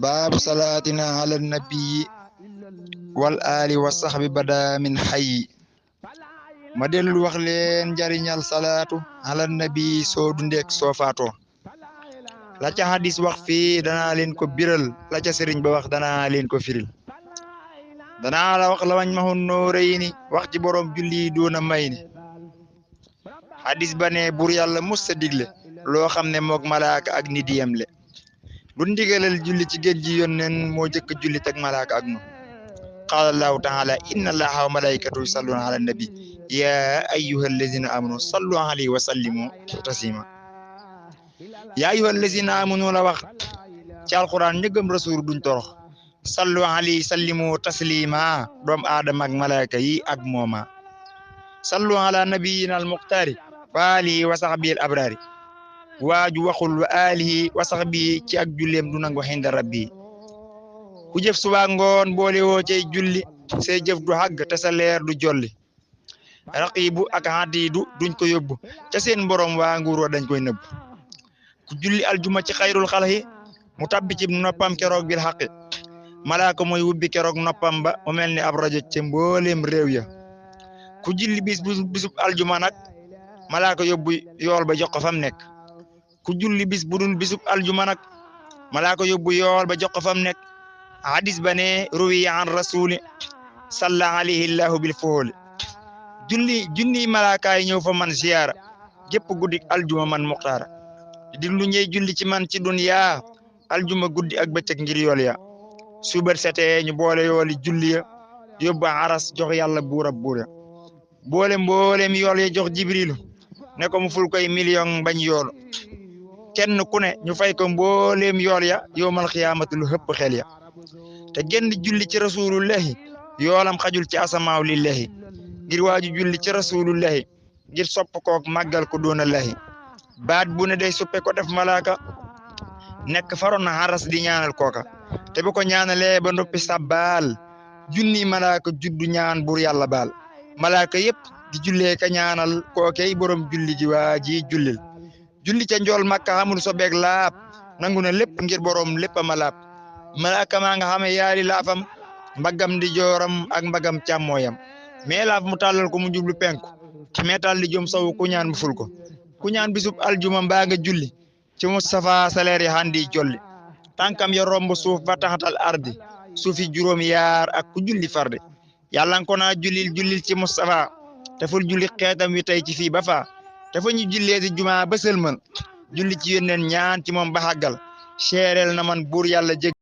baabu salaatina ala nabii wal ali wa sahbi bada min hayyi ma dellu wax leen njariñal salaatu ala nabi soo dundeek soo faatoo la ca hadis wax fii danaa leen ko biral la ca sëriñ ba wax danaa leen ko firil danaa la wax la wañ mahun noorayni wax ci borom julli doona may ni hadis ba ne bur yàlla musta digle loo xam ne mook malaaka ak nit yemle lu ndigalal julli ci géej gi yónneen moo jëkk julli teg malaaka ak nu qaala allahu taala inna allaha wa malaikatahu yusalluna ala nabi ya ayyuha allazina amanu sallu alayhi wa sallimu taslima ya ayyuha allazina amanu la wax ci alquran ñëgëm rasul duñ torox sallu alayhi sallimu taslima doom aadama ak malaaka yi ak mooma sallu ala nabiyina almuxtaari wa alihi wa sahbihi al abrari waaju waxul wa alihi wa sahbihi ci ak julleem du nangu xinda rabbi ku jëf suba ngoon boole woo cay julli say jëf du xàgg te sa leer du jolli raqibu ak hadidu duñ ko yóbbu ca seen borom waa nguur dañ koy nëbb ku julli aljuma ci xayrul xalqi mu tabbi ci noppam keroog bil xaqi malaaka mooy wubbi keroog noppam ba mu mel ni ab rajo ca mbooleem réew ya ku julli bisub aljuma nag malaaka yóbbu yool ba jox ko fam nekk ku julli bis budul bisub aljuma nag malaaka yóbbu yool ba jox ko fam nekk hadis ba ne ruwi an rasuli salla alayhi llahu bil fuhuli junni malaaka yi ñëw fa man ziyaara gépp guddi aljuma man muxtaara di lu ñey julli ci man ci dunya aljuma guddi ak bëccëg ngir yool ya subar setee ñu boole yooli julli ya yóbbu aras jox yàlla buur ab buur ya boole mboolem yool ya jox jibrilu ne ko mu ful koy million bañ yoolu kenn ku ne ñu fay ko mboolem yool ya yowmal xiyaamati lu hëpp xel ya te genn julli ci rasulullahi yoolam xajul ci asamaaw lillahi ngir waaju julli ci rasulullahi ngir sopp kook màggal ko doona lahi baat bu ne day suppe ko def malaaka nekk faroon na haras di ñaanal kooka te bu ko ñaanalee ba noppi sabbal junni malaaka juddu ñaan bur yàlla baal malaaka yépp di jullee ka ñaanal kookey borom julli gi waa ji jullil julli ca njool makka xamul so beeg laab nangu na lépp ngir borom lépp ma laab malaaka maa nga xame yaari laafam mbagam di jooram ak mbagam càmmooyam mais laaf mu tàllal ko mu jublu penku mais tàll di jom saw ku ñaan mu ful ko ku ñaan bisub aljuma mbaa nga julli ci Mustafa salaire yi handi jolli tànkam ya romb suuf ba taxatal ardi suufi juróom yaar ak ku julli farde yàlla ko naa jullil ci Mustafa te ful julli xeetam wi tey ci fii ba faa te fa ñu jullee ci juma ba sëlmal julli ci yónneen ñaan ci moom ba xàggal seereel na man buur yàlla jég